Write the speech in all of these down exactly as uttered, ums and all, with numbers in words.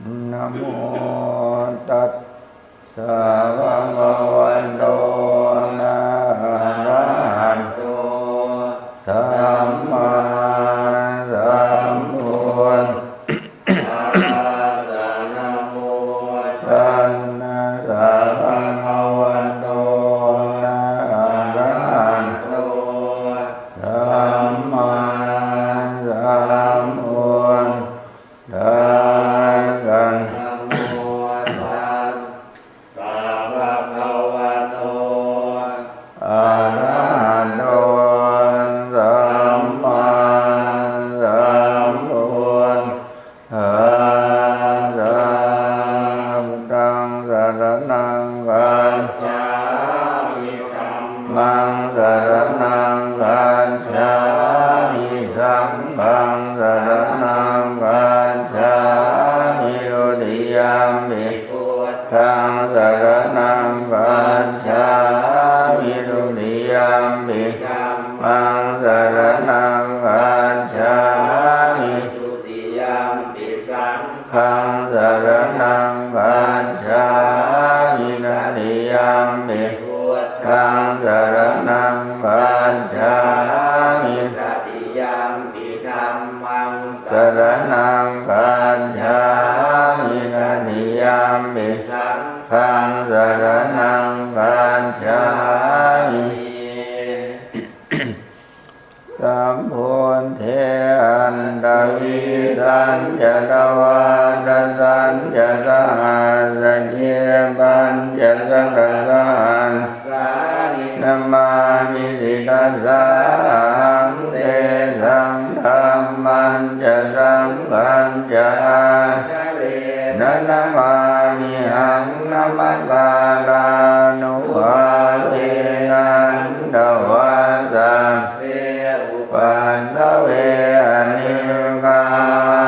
Namo tassa bhagavato arahato sammāsambuddhassa. Namo tassa bhagavato arahato sammāsambuddhassa. Namo tassa bhagavato arahato sammāsambuddhassa. Buddhaṃ saraṇaṃ gacchāmi. Dhammaṃ saraṇaṃ gacchāmi. Saṅghaṃ saraṇaṃ gacchāmi. Dutiyampi buddhaṃ saraṇaṃ gacchāmi. Dutiyampi dhammaṃ saraṇaṃ gacchāmi. Dutiyampi saṅghaṃ saraṇaṃ gacchāmi. Tatiyampi buddhaṃ saraṇaṃ gacchāmi. Tatiyampi dhammaṃ saraṇaṃ gacchāmi. Tatiyampi saṅghaṃ saraṇaṃ gacchāmi. Sambuddhe aṭṭhavīsañca dvādasañca sahassake pañcasatasahassāni namāmi sirasā ahaṃ. Tesaṃ dhammañca saṅghañca ādarena namāmihaṃ. Namakārānubhāvena hantvā sabbe upaddave anekā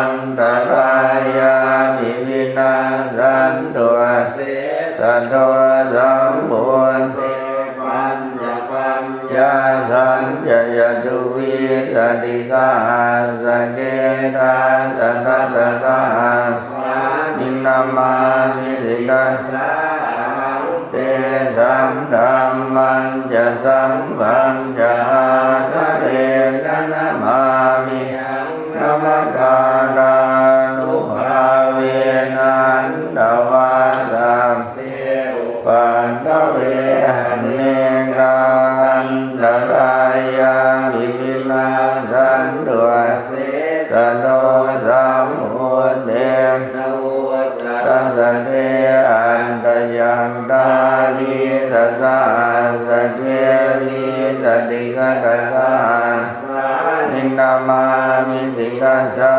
antarāyāpi vinassantu asesato. Sambuddhe pañcapaññāsañca catuvīsatisahassake dasasatasahassāni namāmi sirasā ahaṃ. Tesaṃ dhammañca saṅghañca ādarena namāmihaṃ. Namakārānubhāvena hantvā sabbe upaddave anekā antarāyāpi vinassantu asesato. Sambuddhe navuttarasate aṭṭhacattāḷīsasahassake vīsatisatasahassāni namāmi sirasā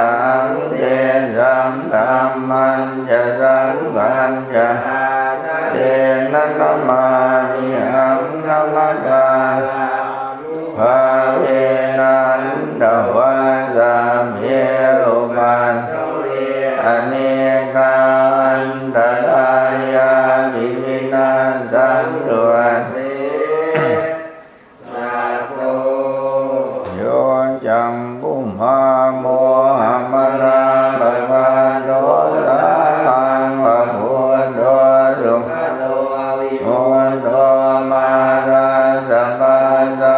ahaṃ. Tesaṃ dhammañca saṅghañca ādarena namāmihaṃ. Namakārā nubhāvena hantvā sabbe upaddave anekā antarāyāpi vinassantu asesato. Yo cakkhumā mohamalāpakaṭṭho sāmaṃ va buddho sukha vimutto mārassa pāsā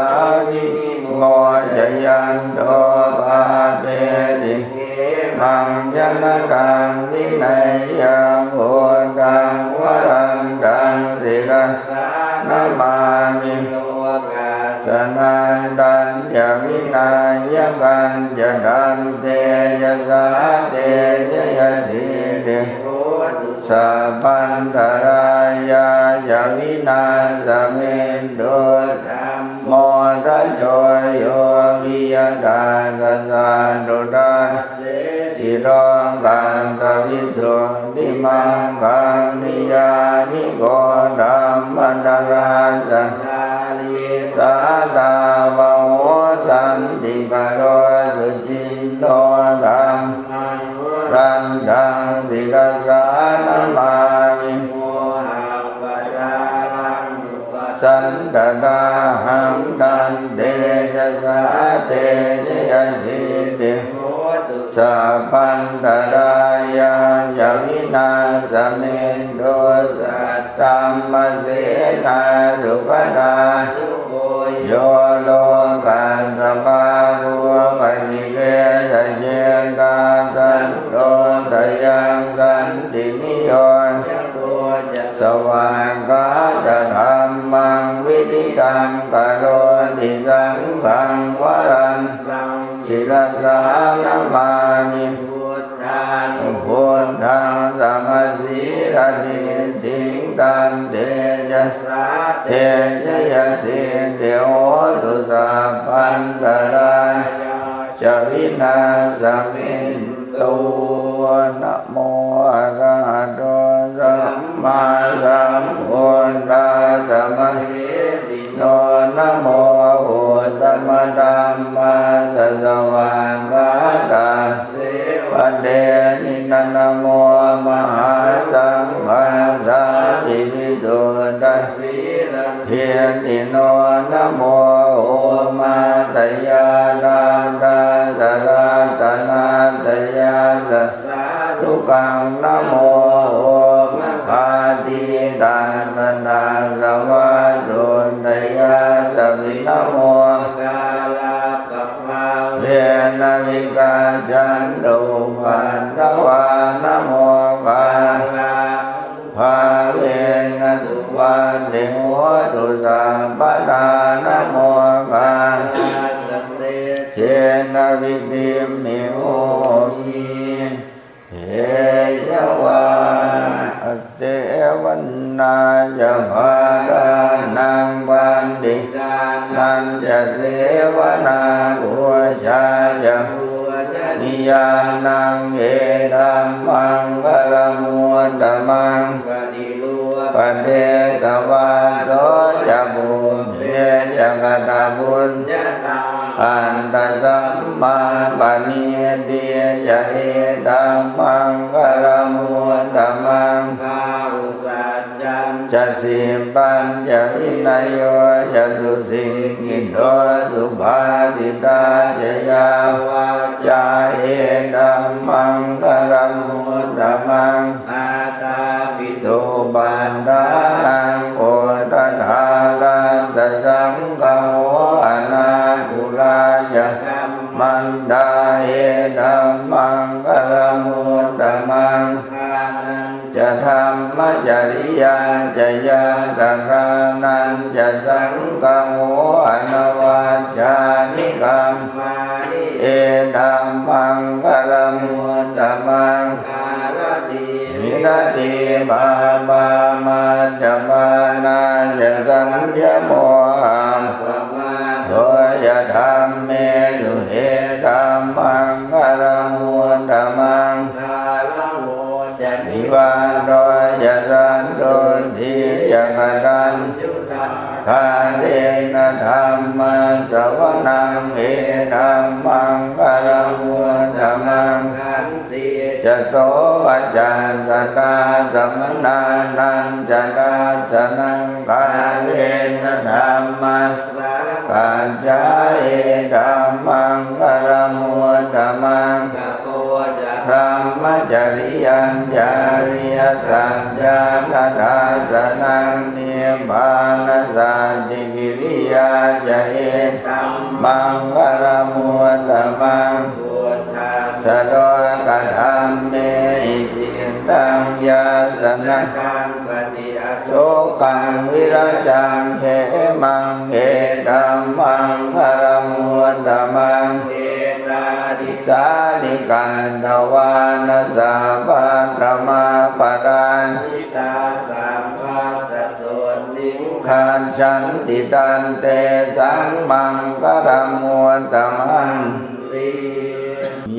vinimocayanto pāpesi khemaṃ janataṃ vineyyaṃ. Buddhaṃ varantaṃ sirasā namāmi lokassa nāthañca vināyakañca. Tantejasā te jayasiddhi hotu sabbantarāyā ca. Vināsamentu dhammo dhajo yo viya tassa satthu. Dassesi lokassa visuddhimaggaṃ niyyāniko dhammadharassa dhārī sātāvaho santikaro suciṇṇo. Taṃ varantaṃ sirasā namāmi mohappadālaṃ upasantadā haṃ. Tantejasā te jayasiddhi hotu sabbantarāyā Samento saddhammasenā sugatānugo yo lokassa pāpūpakilesajetā santo sayaṃ santiniyojako ca svākkhātadhammaṃ viditaṃ karoti saṅghaṃ varantaṃ sirasā namāmi. Buddhānubuddhaṃ samasīladiṭṭhiṃ tantejasā te jayasiddhi hotu sabbantarāyā ca vināsamentu. Namo arahato sammāsambuddhassa mahesi no namo uttamadhammassa svākkhātasseva tenidha namo mahāsaṅghassāpi visuddhasīladiṭṭhino namo omātyāraddhassa ratanattayassa sādhukaṃ namo omakātītassa tassa vatthuttayassapi namokārappabhāvena vigacchantu upaddavā namokārappabhāvena suvatthi hotu sabbadā namokārassa tejena vidhimhi homi tejavā. Asevanā ca bālānaṃ paṇḍitānañca sevanā pūjā ca pūjanīyānaṃ etammaṅgalamuttamaṃ. Paṭirūpadesavāso ca pubbe ca katapuññatā attasammāpaṇidhi ca etammaṅgalamuttamaṃ. Bāhusaccañca sippañca vinayo ca susikkhito subhāsitā ca yā vācā etammaṅgalamuttamaṃ. Mātāpituupaṭṭhānaṃ puttadārassa saṅgaho anākulā ca kammantā etammaṅgalamuttamaṃ. Dānañca dhammacariyā ca ñātakānañca saṅgaho anavajjāni kammāni etammaṅgalamuttamaṃ. Āratī viratī pāpā majjapānā ca saññamo appamādo ca dhammesu etammaṅgalamuttamaṃ. Gāravo ca nivāto ca santuṭṭhī ca kataññutā kālena dhammassavanaṃ etammaṅgalamuttamaṃ. Khantī ca sovacassatā samaṇānañca dassanaṃ kālena dhammasākacchā etammaṅgalamuttamaṃ. Tapo ca brahmacariyañca ariyasaccāna dassanaṃ nibbānasacchikiriyā ca etammaṅgalamuttamaṃ. Phuṭṭhassa lokadhammehi cittaṃ yassa na kampati asokaṃ virajaṃ khemaṃ etammaṅgalamuttamaṃ. Etādisāni katvāna sabbatthamaparājitā sabbattha sotthiṃ gacchanti tantesaṃ maṅgalamuttamanti.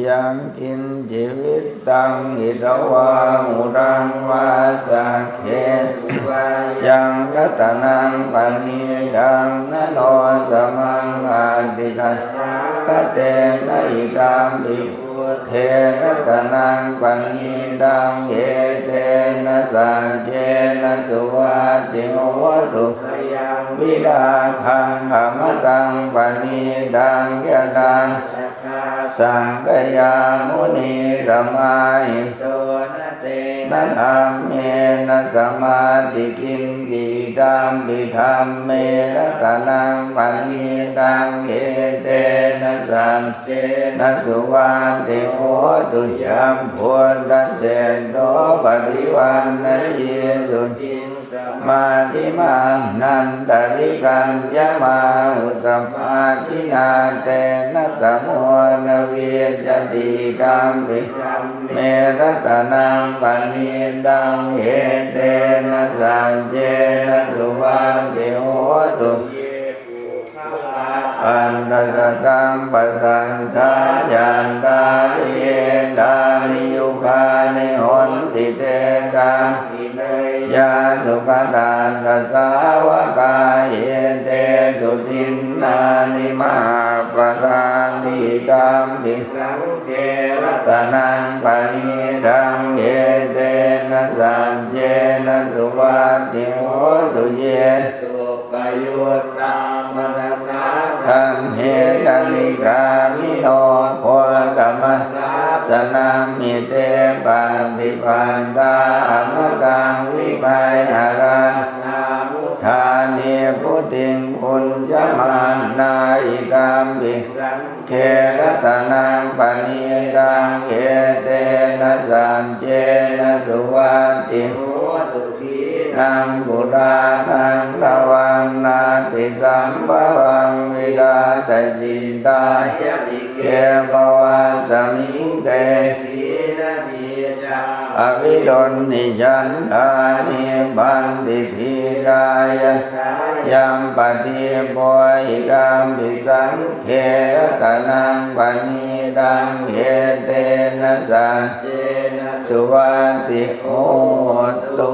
Yaṅkiñci vittaṃ idha vā huraṃ vā saggesu vā yaṃ ratanaṃ paṇītaṃ na no samaṃ atthi tathāgatena idampi buddhe ratanaṃ paṇītaṃ etena saccena suvatthi hotu. Khayaṃ virāgaṃ amataṃ paṇītaṃ yadajjhagā sakyamunī samāhito na tena dhammena samatthi kiñci, idampi dhamme ratanaṃ paṇītaṃ, etena saccena suvatthi hotu. Yambuddhaseṭṭho paṭivaṇṇayī suciṃ, samādhimānantarikaññamāhu, samādhinā tena samo na vijjati, idampi dhamme ratanaṃ paṇītaṃ, etena saccena suvatthi hotu. Ye puggalā aṭṭha sataṃ pasatthā, cattāri etāni yugāni honti, te dakkhiṇeyyā sugatassa sāvakā, etesu dinnāni mahapphalāni, idampi saṅghe ratanaṃ paṇītaṃ, etena saccena suvatthi hotu. Ye suppayuttā manasā daḷhena, nikkāmino gotamasāsanamhi, te pattipattā amataṃ vigayha, laddhā mudhā nibbutiṃ bhuñjamānā, idampi saṅghe ratanaṃ paṇītaṃ, etena saccena suvatthi hotu. Khīṇaṃ purāṇaṃ navaṃ natthi sambhavaṃ, virattacittāyatike bhavasmiṃ, te khīṇabījā avirūḷhichandā, nibbanti dhīrā yathāyampadīpo, idampi saṅghe ratanaṃ paṇītaṃ, etena saccena suvatthi hotu.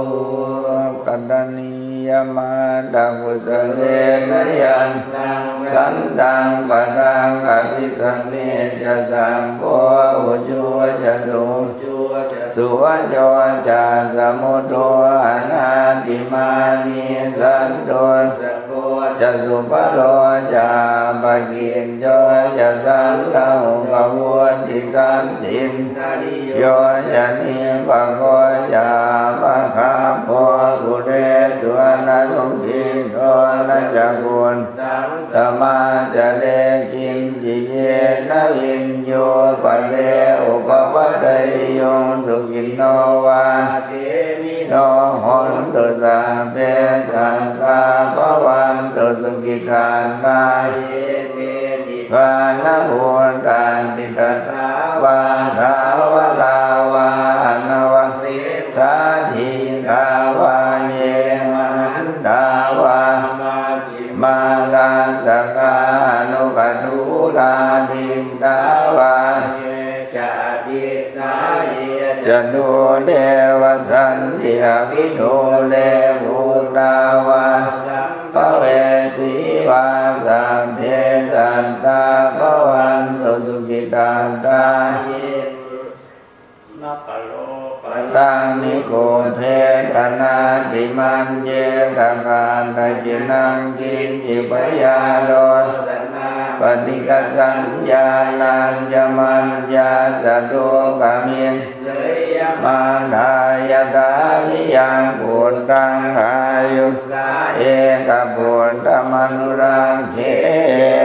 Karaṇīyamatthakusalena, yan taṃ santaṃ padaṃ abhisamecca, sakko ujū ca suhujū ca, suvaco cassa mudu anatimānī, santussako ca subharo ca, appakicco ca sallahukavutti, santindriyo ca nipako ca, appagabbho kulesu ananugiddho, na ca khuddaṃ samācare kiñci, yena viññū pare upavadeyyuṃ. Sukhino vā khemino hontu, sabbe sattā bhavantu sukhitattā. Ye keci pāṇabhūtatthi, tasā vā thāvarā vā anavasesā, dīghā vā ye mahantā vā, majjhimā rassakā aṇukathūlā, diṭṭhā vā ye ca adiṭṭhā, ye ca dūre vasanti avidūre, bhūtā vā sambhavesī vā, sabbe sattā bhavantu sukhitattā. Ye pāṇabhūtatthi, na paro paraṃ nikubbetha, nātimaññetha katthaci naṃ kiñci, byārosanā paṭighasaññā, rājaguṃ assa dukkhamiccheyya. Mātā yathā niyaṃ puttaṃ, āyusā ekaputtamanurakkhe,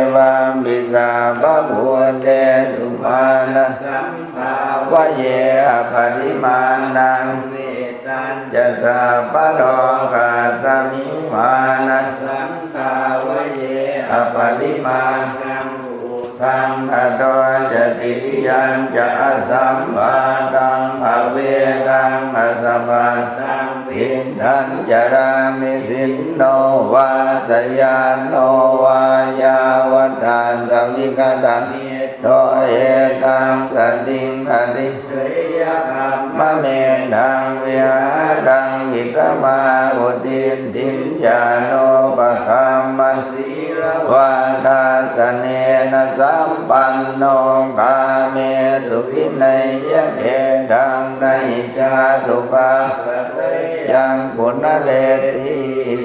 evampi sabbabhūtesu, mānasam bhāvaye aparimāṇaṃ. Mettañca sabbalokasmiṃ, mānasam bhāvaye aparimāṇaṃ, uddhaṃ adho ca tiriyañca, asambādhaṃ averaṃ asapattaṃ. Tiṭṭhaṃ caraṃ nisinno vā, sayāno vā yāvatassa vigatamiddho, etaṃ satiṃ adhiṭṭheyya, brahmametaṃ vihāraṃ idhamāhu. Diṭṭhiñca anupagamma, sīlavā dassanena sampanno, kāmesu vineyya gedhaṃ, na hi jātu gabbhaseyyaṃ punaretīti.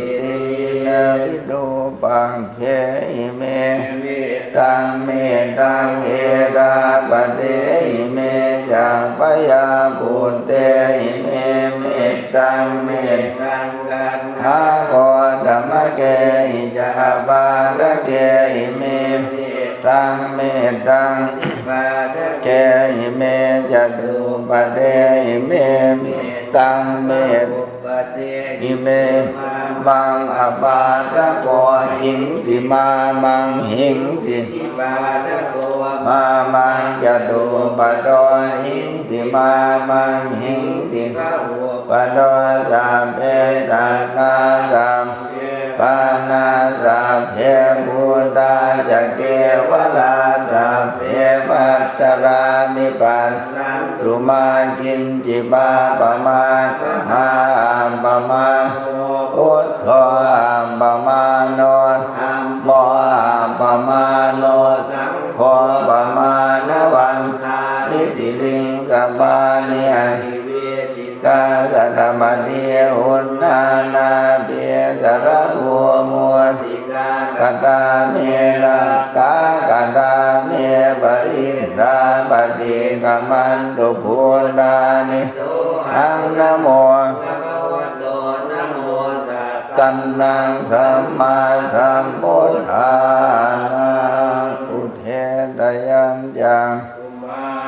Virūpakkhe ime mettaṃ, mettaṃ erāpathehi me, sabbayā puttehi me ime mettaṃ me uppadehi me mā maṃ apāsako hingsi mā maṃ hingsi pāsako mā maṃ catupādo hingsi mā maṃ hingsi bahupādo sabbe sattā sabbe pāṇā sabbe bhūtā ca kevalā sabbe bhadrāni passantu mā kiñci pāpamāgamā. Appamāṇo buddho appamāṇo dhammo appamāṇo saṅgho pamāṇavantāni siriṃsapāni ahi vijitā satapadī uṇṇānābhī sarabū mūsikā katā me rakkhā katā me parittā paṭikkamantu bhūtāni sohaṃ namo bhagavato namo sattannaṃ sammāsambuddhānaṃ udetayañca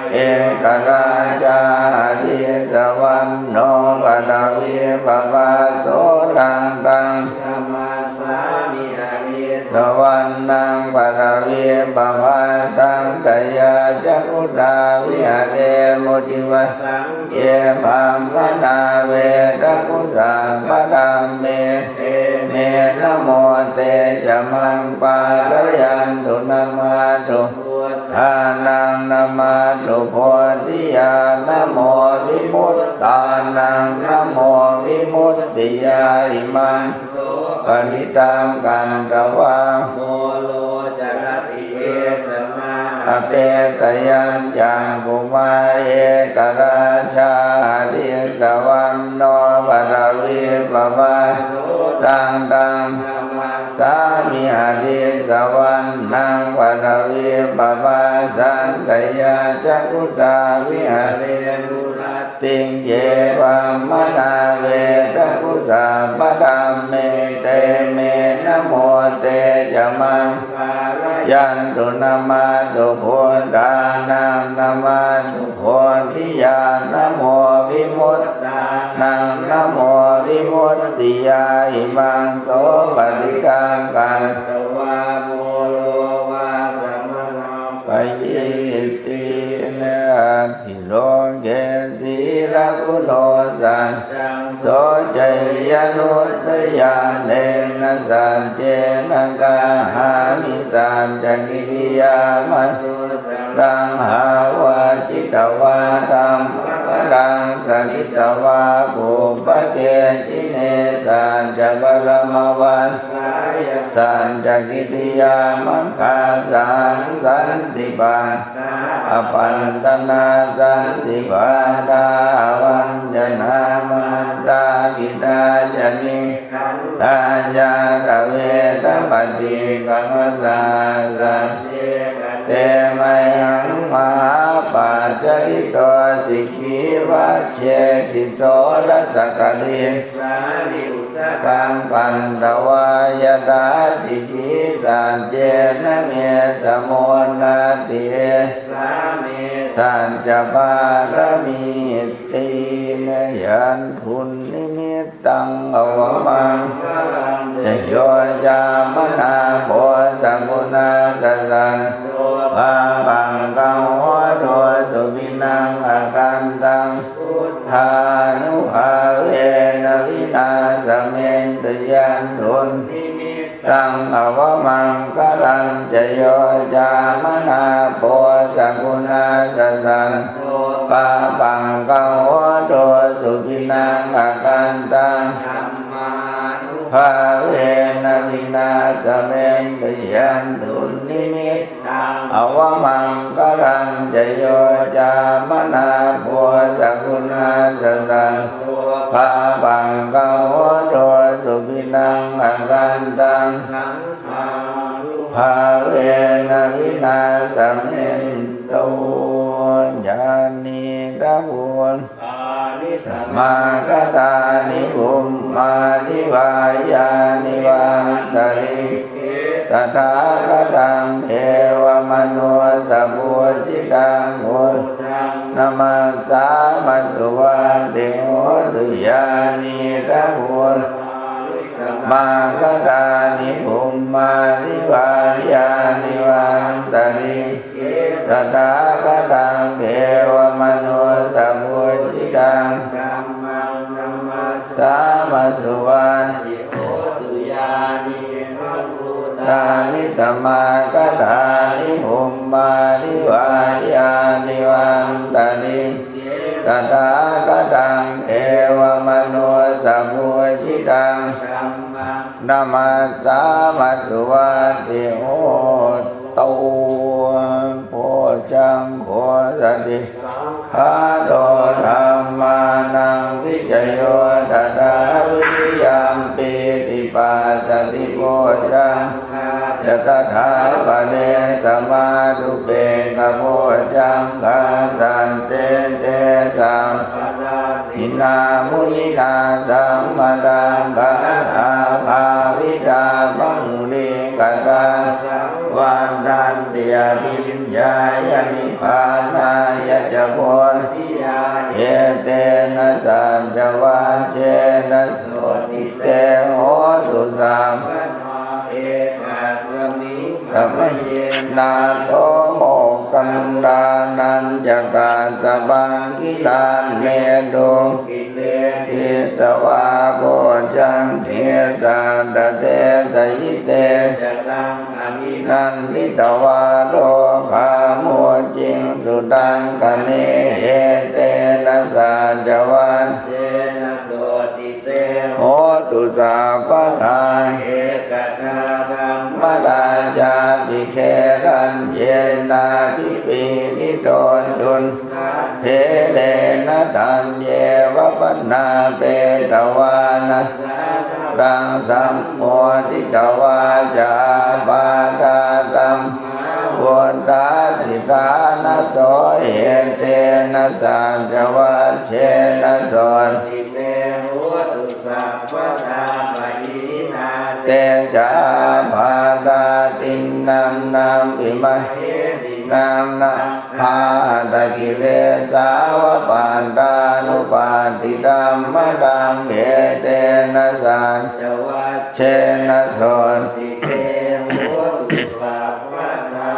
ekarājā harissavaṇṇo paṭhavippabhāso taṃ taṃ namassāmi harissavaṇṇaṃ paṭhavippabhāsaṃ tayajja guttā viharemu divasaṃ ye brāhmaṇā vedagu sabbadhamme te me namo te ca maṃ pālayantu namatthu buddhānaṃ namatthu bodhiyā namo vimuttānaṃ namo vimuttiyā imaṃ so parittaṃ katvā moro carati esamā apetayañcakkhumā ekarājā harissavaṇṇo paṭhavippabhāso taṃ taṃ namassāmi harissavaṇṇaṃ paṭhavippabhāsaṃ tayajja guttā viharemu rattiṃ ye brāhmaṇā vedagu sabbadhamme te me namo te ca maṃ pālayantu namatthu buddhānaṃ namatthu bodhiyā namo vimuttānaṃ namo vimuttiyā imaṃ so parittaṃ katvā moro vāsamanuppayīti. Natthi loke sīlaguṇo saccaṃ soceyyanuddayānena saccena kāhāmi saccakiriyamanuttaraṃ. Āvajjitvā dhammabalaṃ sakkitvā pubbake jine saccabalamavassāya saccakiriyamaṅgā saṃsanti pa apattanā santi pādā avañcanā mātā pitā ca nikkhantā ñātaveda paṭikkama. Sacce kate mayaṃ mahāpajjalito sikhī vajjesi soḷasa karīsāni udakaṃ bandhavā yathā sikhī saccena me samo natthi esā me saccapāramitti. Yaṃ dunnimittaṃ avamaṅgalañca yo cāmanāpo sakuṇassa saddo pāpaggaho dussupinaṃ akantaṃ buddhānubhāvena vināsamentu. Yaṃ dunnimittaṃ avamaṅgalañca yo cāmanāpo sakuṇassa saddo pāpaggaho dussupinaṃ akantaṃ dhammānubhāvena vināsamentu. Yaṃ dunnimittaṃ avamaṅgalañca yo cāmanāpo sakuṇassa saddo pāpaggaho dussupinaṃ akantaṃ saṅghānubhāvena vināsamentu. Yānīdha bhūtāni samāgatāni bhummāni vā yāni va antalikkhe tathāgataṃ devamanussapūjitaṃ buddhaṃ Namassāma suvatthi hotu. Yānīdha bhūtāni samāgatāni bhummāni vā yāni va antalikkhe, tathāgataṃ devamanussapūjitaṃ, dhammaṃ namassāma suvatthi hotu. Yānīdha bhūtāni samāgatāni bhummāni vā yāni va antalikkhe, tathāgataṃ devamanussapūjitaṃ, dhammaṃ namassāma suvatthi hotu. Bojjhaṅgo sati saṅkhāto dhammānaṃ vicayo tathā, viriyampīti passaddhi bojjhaṅgā ca tathāpare samādhupekkhabojjhaṅgā, sattete sabbadassinā muninā sammadakkhātā bhāvitā bahulīkatā, saṃvattanti abhiññāya nibbānāya ca bodhiyā. Etena saccavajjena sotthi te hotu sabbadā. Ekasmiṃ samaye nātho moggallānañca kassapaṃ gilāne dukkhite disvā bojjhaṅge satta desayi. Te ca taṃ abhinanditvā rogā mucciṃsu taṅkhaṇe. Etena saccavajjena sotthi te hotu sabbadā. Ekadā dhammarājāpi gelaññenābhipīḷito cundattherena taññeva bhaṇāpetvāna sādaraṃ, sammoditvā ca ābādhā tamhā vuṭṭhāsi ṭhānaso. Etena saccavajjena sotthi te hotu sabbadā. Pahīnā te ca ābādhā tiṇṇannampi mahesinaṃ, nānābhāgakilesāva pattānuppattidhammataṃ. Etena saccavajjena sotthi te hotu sabbadā.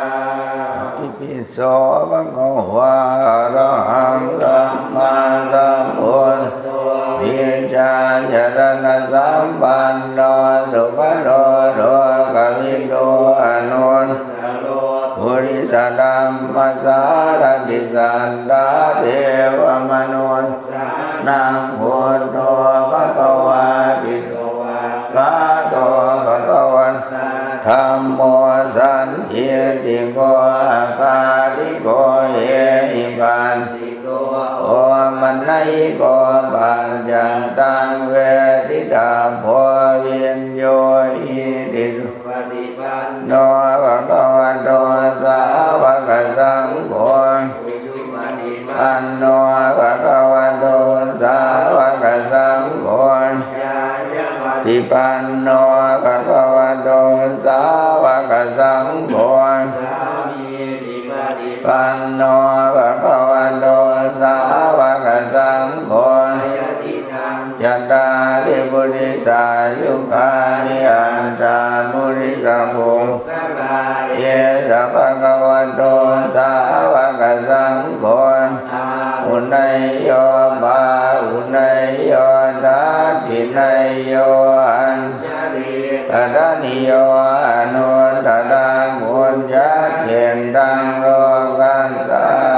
Itipi so bhagavā arahaṃ sammāsambuddho vijjācaraṇasampanno sugato lokavidū anuttaro purisadammasārathi satthā devamanussānaṃ buddho bhagavāti. Svākkhāto bhagavatā dhammo sandiṭṭhiko akāliko ehipassiko opanayiko paccattaṃ veditabbo viññūhīti. Supaṭipanno bhagavato sāvakasaṅgho, ujupaṭipanno bhagavato sāvakasaṅgho, ñāyapaṭipanno bhagavato sāvakasaṅgho, sāmīcipaṭipanno bhagavato sāvakasaṅgho, yadidaṃ cattāri purisayugāni aṭṭha purisapuggalā, esa bhagavato sāvakasaṅgho, āhuneyyo pāhuneyyo dakkhiṇeyyo añjalikaraṇīyo anuttaraṃ puññakkhettaṃ lokassāti.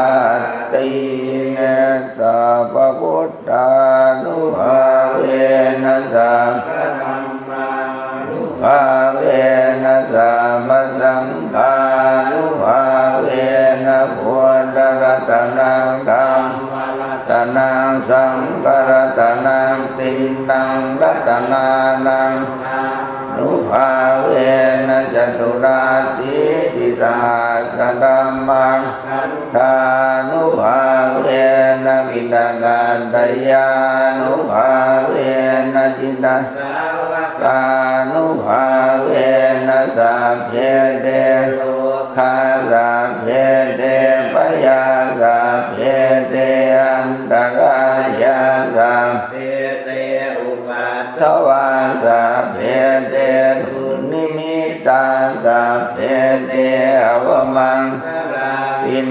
Sabbabud dhānubhāvena sabbadhammānubhāvena sabbasaṅghānubhāvena buddharatanaṃ dhammaratanaṃ saṅgharatanaṃ tiṇṇaṃ ratanānaṃ ānubhāvena caturāsītisahassadhammakkhan dhānubhāvena piṭakattayānubhāvena jinasāvakānubhāvena sabbe te rogā sabbe te bhayā sabbe te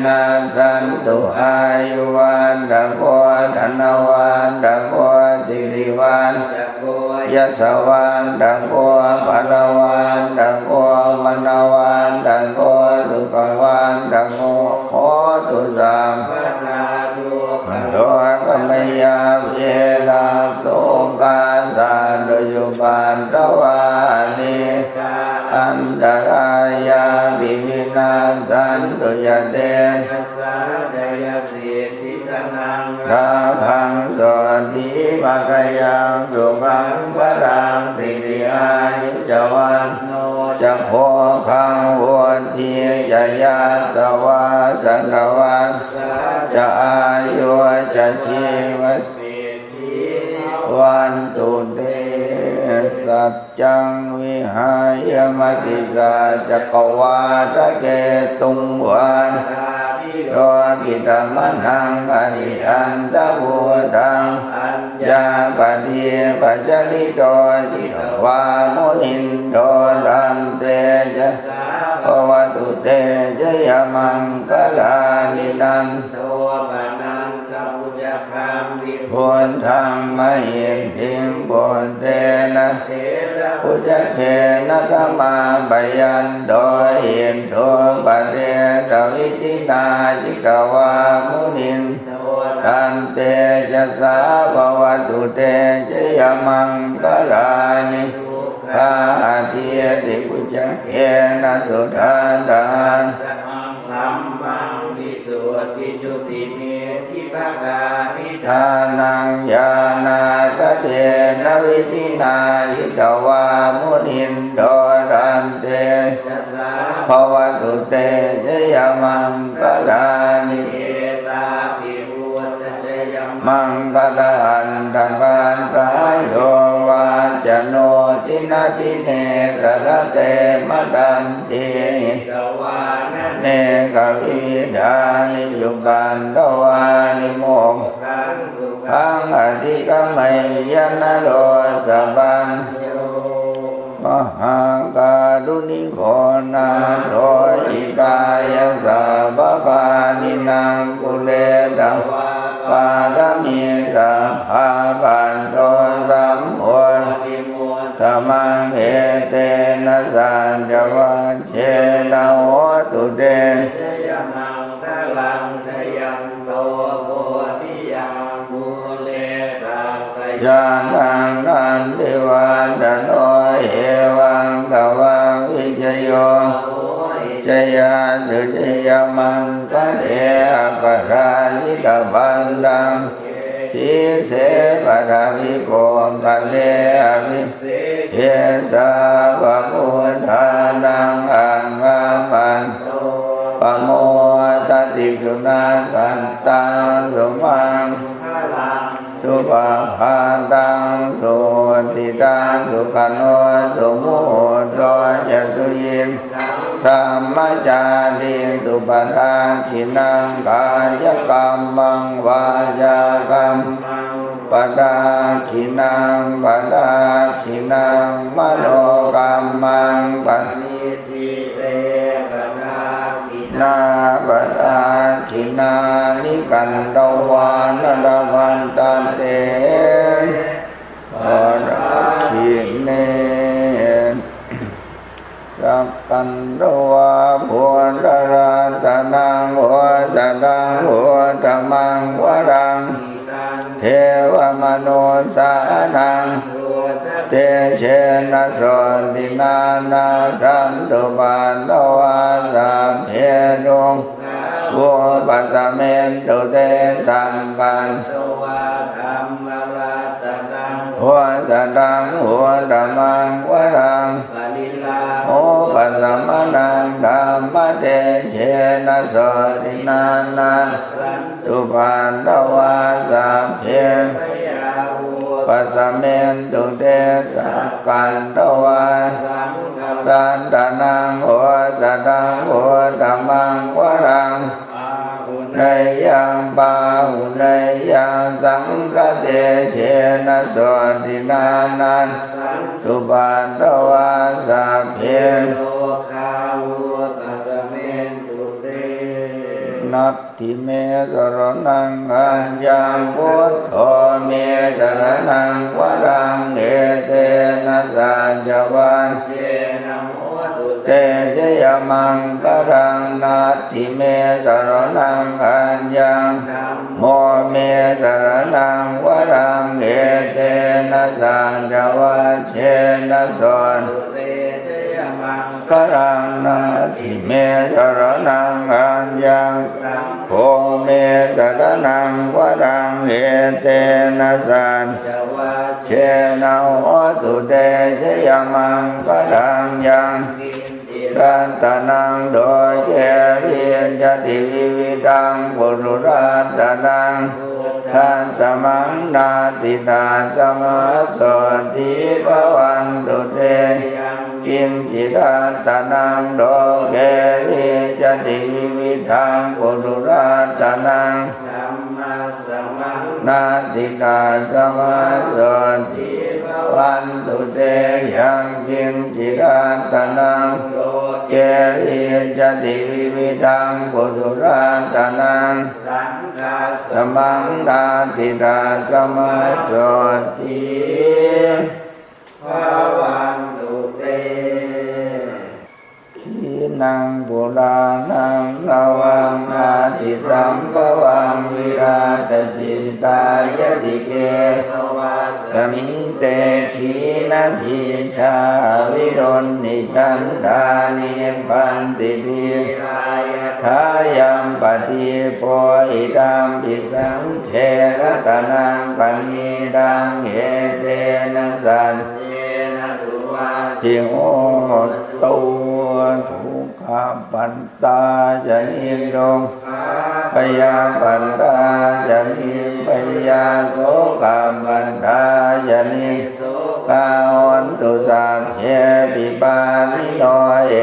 vinassantu. Āyuvaḍḍhako dhanavaḍḍhako sirivaḍḍhako yasavaḍḍhako balavaḍḍhako vaṇṇavaḍḍhako sukhavaḍḍhako hotu sabbadā. Dukkharogabhayā verā sokā sattu cupaddavā anekā antarāyāpi vinassantu ca tejasā. Jayasiddhi dhanaṃ lābhaṃ sotthi bhāgyaṃ sukhaṃ balaṃ siri āyu ca vaṇṇo ca bhogaṃ vuḍḍhī ca yasavā satavassā ca āyū ca jīvasiddhī bhavantu te. Saccaṃ vihāya matisaccakavādaketuṃ vādābhiropitamanaṃ atiandhabhūtaṃ paññāpadīpajalito jitavā munindo taṃ tejasā bhavatu te jayamaṅgalāni. Nandopanandabhujagaṃ vibudhaṃ mahiddhiṃ puttena therabhujagena damāpayanto iddhūpadesavidhinā jitavā munindo taṃ tejasā bhavatu te jayamaṅgalāni. Duggāhadiṭṭhibhujagena sudaṭṭhahatthaṃ brahmaṃ visuddhijutimiddhibakābhidhānaṃ ñāṇāgadena vidhinā jitavā munindo taṃ tejasā bhavatu te jayamaṅgalāni. Etāpi buddhajayamaṅgalaaṭṭhagāthā yo vācano dinadine sarate matandī hitvānanekavividhāni cupaddavāni mokkhaṃ sukhaṃ adhigameyya naro sapañño. Mahākāruṇiko nātho hitāya sabbapāṇinaṃ pūretvā pāramī sabbā patto sambodhimuttamaṃ etena saccavajjena hotu te jayamaṅgalaṃ. Jayanto bodhiyā mūle sakyānaṃ nandivaḍḍhano evaṃ tvaṃ vijayo hohi jayassu jayamaṅgale aparājitapallaṅke sīse paṭhavipokkhare abhiseke sabbabuddhānaṃ aggappatto pamodati. Sunakkhattaṃ sumaṅgalaṃ supabhātaṃ suhuṭṭhitaṃ sukhaṇo sumuhutto ca suyiṭṭhaṃ brahmacārisu padakkhiṇaṃ kāyakammaṃ vācākammaṃ padakkhiṇaṃ padakkhiṇaṃ manokammaṃ paṇidhī te padakkhiṇā padakkhiṇāni katvāna labhantatthe padakkhiṇe. Sakkatvā buddharatanaṃ osathaṃ uttamaṃ varaṃ devamanussānaṃ buddhatejena sotthinā nassantupaddavā sabbe dukkhā vūpasamentu te. Sakkatvā dhammaratanaṃ osathaṃ uttamaṃ varaṃ pariḷāhūpasamanaṃ dhammatejena sotthinā nassantupaddavā sabbe bhayā vūpasamentu te. Sakkatvā saṅgharatanaṃ osathaṃ uttamaṃ varaṃ āhuneyyaṃ pāhuneyyaṃ saṅghatejena sotthinā nassantupaddavā sabbe rogā vūpasamentu te. Natthi me saraṇaṃ aññaṃ, buddho me saraṇaṃ varaṃ, etena saccavajjena hotu te jayamaṅgalaṃ. Natthi me saraṇaṃ aññaṃ, dhammo me saraṇaṃ varaṃ, etena saccavajjena hotu te jayamaṅgalaṃ. Natthi me saraṇaṃ aññaṃ, saṅgho me saraṇaṃ varaṃ, etena saccavajjena hotu te jayamaṅgalaṃ. Yaṅkiñci ratanaṃ loke vijjati vividhaṃ puthu ratanaṃ, buddhasamaṃ natthi, tasmā sotthī bhavantu te. Yaṅkiñci ratanaṃ loke vijjati vividhaṃ puthu ratanaṃ, dhammasamaṃ natthi, tasmā sotthī bhavantu te. Yaṅkiñci ratanaṃ loke vijjati vividhaṃ puthu ratanaṃ, saṅghasamaṃ natthi, tasmā sotthī bhavantu te. Khīṇaṃ purāṇaṃ navaṃ natthi sambhavaṃ, virattacittāyatike bhavasmiṃ, te khīṇabījā aviruḷhichandā, nibbanti dhīrā yathāyampadīpo. Idampi saṅghe ratanaṃ paṇītaṃ, etena saccena suvatthi hotu. Dukkhappattā ca niddukkhā, bhayappattā ca nibbhayā, sokappattā ca nissokā hontu sabbepi pāṇino.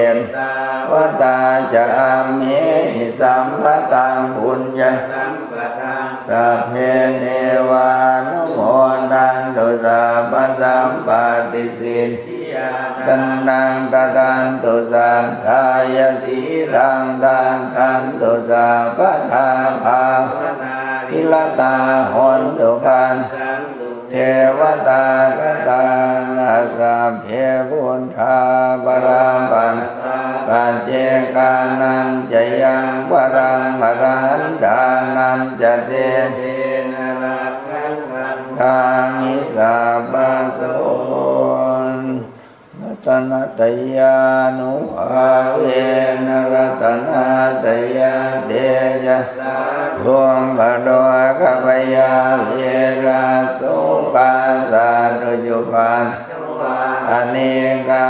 Ettāvatā ca amhehi sambhataṃ puññasampadaṃ, sabbe devānumodantu sabbasampattisiddhiyā. Dānaṃ dadantu saddhāya, sīlaṃ rakkhantu sabbadā, bhāvanābhiratā hontu, gacchantu devatāgatā. Sabbe buddhā balappattā, paccekānañca yaṃ balaṃ, arahantānañca tejena, rakkhaṃ bandhāmi sabbaso. Ratanattayānubhāvena, ratanattayā tejasā, dukkharogabhayā verā, sokā sattu cupaddavā, anekā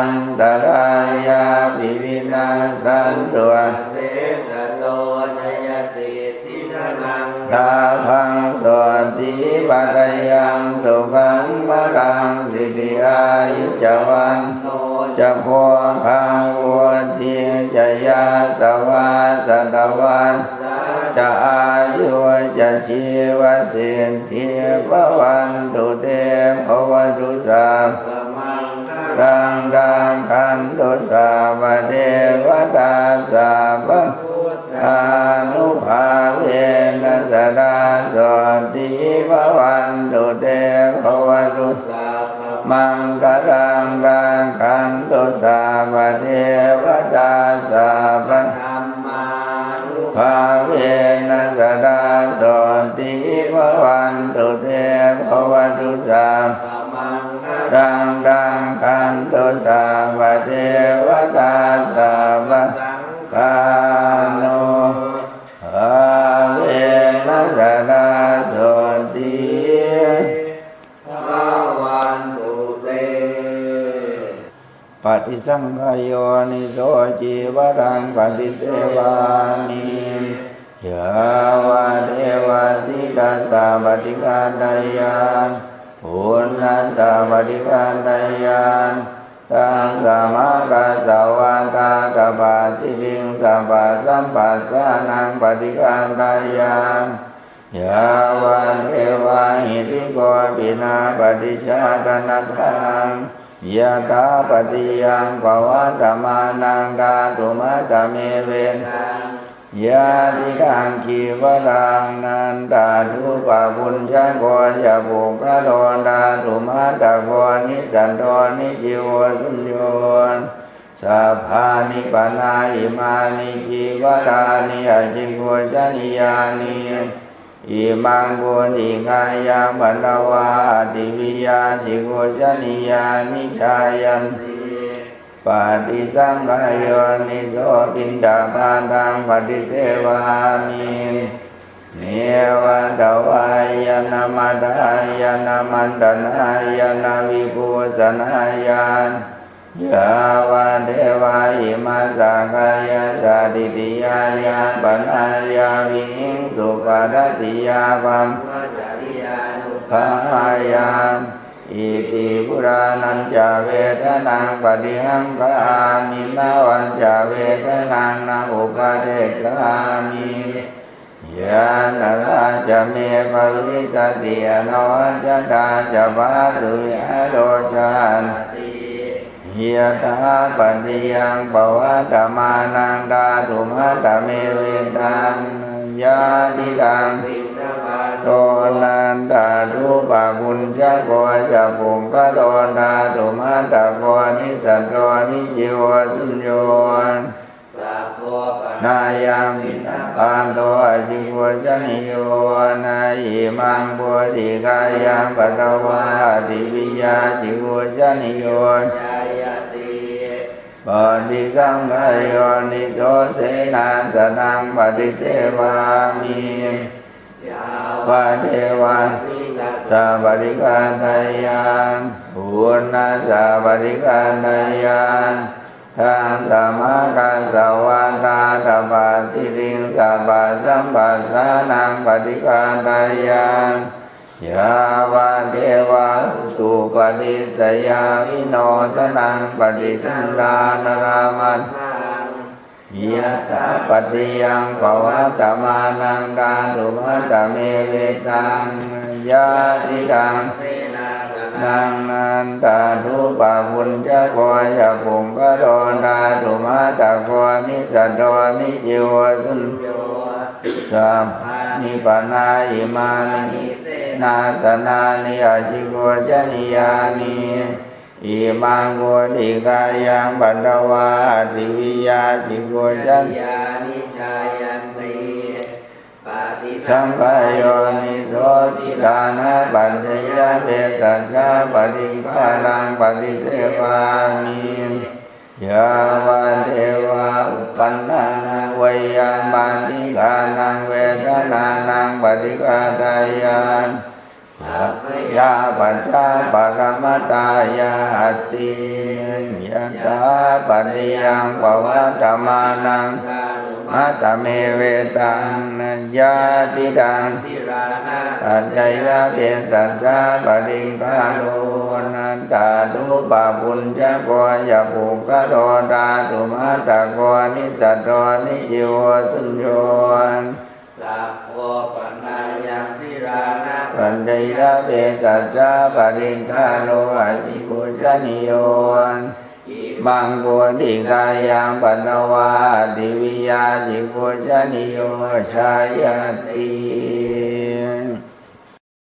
antarāyāpi vinassantu asesato. Jayasiddhi dhanaṃ lābhaṃ, sotthi bhāgyaṃ sukhaṃ balaṃ, siri āyu ca vaṇṇo ca, bhogaṃ vuḍḍhī ca yasavā, satavassā ca āyū ca, jīvasiddhī bhavantu te. Bhavatu sabbamaṅgalaṃ, rakkhantu sabbadevatā, sabbabuddhānubhāvena, sadā sotthī bhavantu te. Bhavatu sabbamaṅgalaṃ, rakkhantu sabbadevatā, sabbadhammānubhāvena, sadā sotthī bhavantu te. Bhavatu sabbamaṅgalaṃ, rakkhantu sabbadevatā, sabbasaṅghānubhāvena, sadā sotthī bhavantu te. Paṭisaṅkhā yoniso cīvaraṃ paṭisevāmi, yāvadeva sītassa paṭighāteyya, uṇhassa paṭighāteyya, taṃ samākassa vātātapasiriṃsa pasamphassānaṃ paṭighāteyya, yāvadeva hirikopinapaṭicchādanatthaṃ, yathāpatiyaṃ pavattamānaṃ dhātumattamevetaṃ, Yadidaṃ cīvaraṃ nanda thūpabhuñjako ca puggalo dhātumattako nissaddho nijjīvo suñño. Sabbāni pana imāni cīvarāni acikkhujjanīyāni. Imaṃ bodhigāyaṃ patvā ṭhiviyā cikkhujjanīyāni jāyanti. Paṭisaṅkhā yoniso piṇḍapātaṃ paṭisevāmi. Neva davāya na madāya na maṇḍanāya na vibhūsanāya. Yāvadeva imassa kāyassa ṭhitiyā yāpanāya vihiṃsuparatiyā brahmacariyānuggahāya. Iti purāṇañca vedanaṃ paṭihaṅkhāmi navañca vedanaṃ na uppādessāmi. Yātrā ca me bhavissati anavajjatā ca phāsuvihāro ca atthi. Yathāpaccayaṃ pavattamānaṃ dhātumattamevetaṃ. Yadidaṃ piṇḍapāto nanda thūpabhuñjako ca puggalo dhātumattako nissaddho nijjīvo suñño. Sabbopana yaṃ piṇḍapāto acikkhujjanīyo na imaṃ bodhigāyaṃ patvā ṭhiviyā cikkhujjanīyo jāyati. Paṭisaṅkhā yoniso senāsanaṃ paṭisevāmi. Yāvadeva sītassa paṭighātāya uṇhassa paṭighātāya dassamakasavātātapasiriṃsapasamphassānaṃ paṭighātāya yāvadeva utuparissayavinodanaṃ paṭisallānārāmatthaṃ. Yathāpaccayaṃ pavattamānaṃ dhātumattamevetaṃ. Yadidaṃ senāsanaṃ nanda thūpabhuñjako ca puggalo dhātumattako nissaddho nijjīvo suñño. Sabbāni pana imāni senāsanāni acikkhujjanīyāni. Imaṃ bodhigāyaṃ patvā ṭhiviyā cikkhujjanīyāni jāyanti. Paṭisaṅkhā yoniso sītānapaccayaṃ bhesajjaparikkhāraṃ paṭisevāmi. Yāvadeva uppannānaṃ veyyābādhikānaṃ vedanānaṃ paṭighātāya abyāpajjhaparamatāya atti. Yathāpaccayaṃ pavattamānaṃ dhātumattamevetaṃ. Yadidaṃ sītānapaccayaṃ bhesajjaparikkhāro nanda thūpabhuñjako ca puggalo dhātumattako nissaddho nijjīvo suñño. Sabbopana yaṃ sītānapaccayaṃ bhesajjaparikkhāro acikkhujjanīyo. Imaṃ bodhigāyaṃ patvā ṭhiviyā cikkhujjanīyo jāyati.